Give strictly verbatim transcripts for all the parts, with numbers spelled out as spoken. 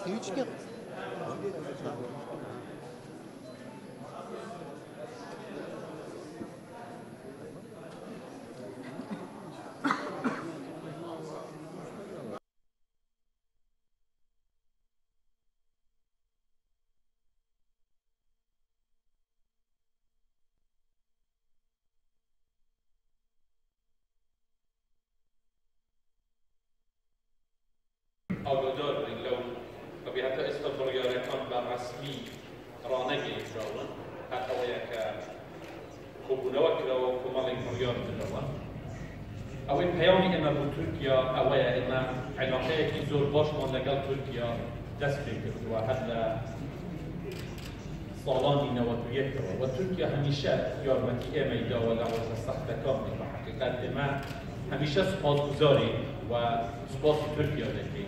Hiç ki. Agadar bin lew tabi heta êsta biryarekan be resmî ranegihîştrawin, her ew ye ke kobûnewe kirawe û komelek biryar dirawe. Ew ê peyamî ême bo Tirkiye, ew ye ême elaqeyekî zor baş man legel Tirkiye dest pê kirdiwe, her li salanî newed û yek ewe. We Tirkiye hemîşe yarmetî êmeyî dawe, lewre sextekan be. Bi heqîqet ême hemîşe spasguzarî we spasî Tirkiye dikî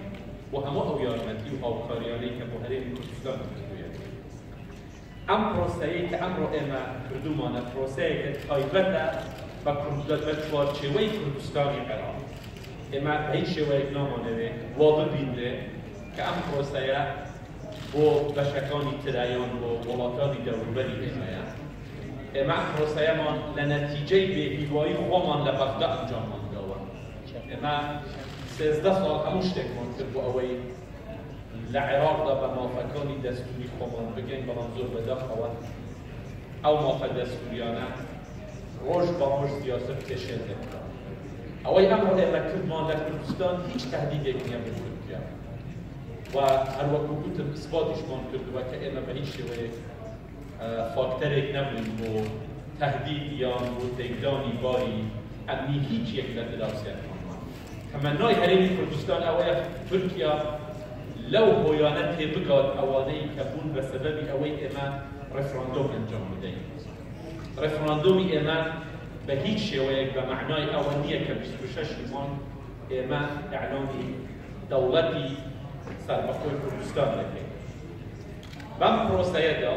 bo hemû ew yarmetî û hawkariyanê ke bo herêmî Kurdistan kirdiye. Em proseyê ke emro ême kirdûmane, proseyeke taybet e be Kurd-, be çarçêweyê Kurdistanê Iraq. Ême be hiç şêweyek namane wê wa bibînre ke em proseye bo beşekanî tire yan bo welatanî dewrûberî ême ye. Ême em proseyeman li netîceyê bêhîvayî xweman li Bexda encam man dawe. Ême sêzdeh sal hemû ştêkman kir bo ewey li Iraq de be mafekanî destûrî xweman bigên, belam zor bedax ewe ew mafe destûriyane roj be roj ziyadtir tê şêl dikirin. Ewey emro ême kirdman li Kurdistan hiç tehdîdek niye bo Tirkiye. We her wekû gotim, îsbatîşman kirdiwe ke ême be hiç şêweyek, e, fakterek nebûn bo tehdîd yan bo têkdanî barî emnî hiç yek li dirawsêyekman. Temennayê herêmî Kurdistan ew ye, Tirkiye lew hoyane tê bigat ewaneyî ke bûn be sebebî ewey ême referandum encam bideyî. Referandumî ême be hiç şêweyek be manayê ewe niye ke bîst û şeş man ême îlanî dewletî serbixweyê Kurdistan dike. Bem proseye de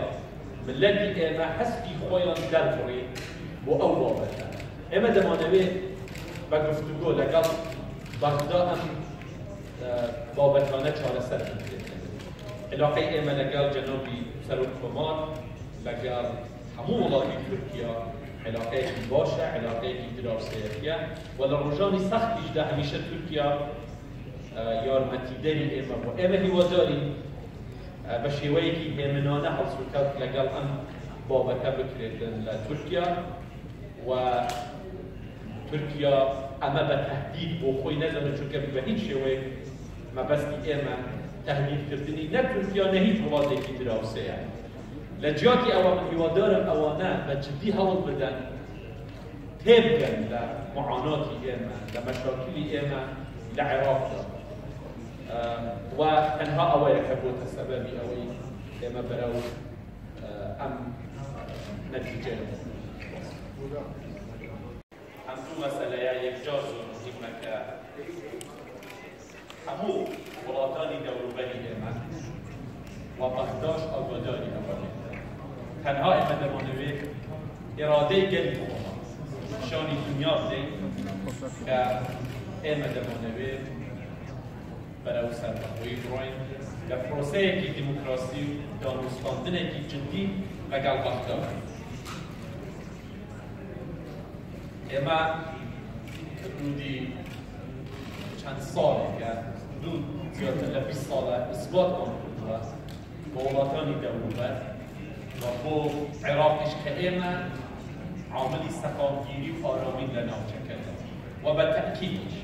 miletî ême hespî xwe yan derbirê bo ew babete. Ême demanewê be guftûgo legel Bexda em, e, babetane çareser bikin. Elaqeyê ême legel cenabî Serokkomar, legel hemû welatî Tirkiye elaqeyekî baş e, elaqeyekî dirawseyekî ye. We li rojanî sextî jî de hemîşe Tirkiye, e, yarmetîderî ême bû. Ême hîwadarî, e, be şêweyekî hêminane hewlsûkewt legel em babete bikirêtin li Tirkiye. We Tirkiye eme be tehdîd bo xwe nezane, çunke bi hiç şêweyê mebestî ême tehdîdkirdinî ne Tirkiye ne hiç welatekî dirawsê ye. Li ciyatî ewa min hîwadar im ewane be cidî hewl bidin, têbigin li muanatî ême, li meşakilî ême li Iraq de. Ehm, we tenha ewe ye ke bote sebebî ewey ême berew, eh, em netîceyê. Em du meseleya yekcar zor muhîm e ke hemû welatanî dewrûberî ême we bexdaş agadarî ewe bê. Tenha ême demanewê îradeyê gelî xwe ma nîşanî dinya bideyî ke ême demanewê berew serbixweyî biroyên, li proseyekî demokrasî û danûstandinekî cidî legel Bexda. Ême rûdî çend salek e, dû ziyadtir li bîst sal e, îsbatman kiriye bo welatanî dewrûber, we bo Iraqî jî ke ême amilî seqamgîrî û aramî li navçeke de. We be tekîd jî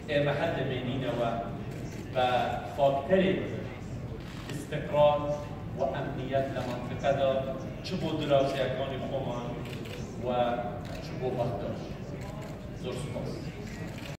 ême her demê nîne we be fakterê îstiqrar û emniyet li mentiqe de çi bo dirawseyekanî xweman we çi bo Bexdaş. Zor spas.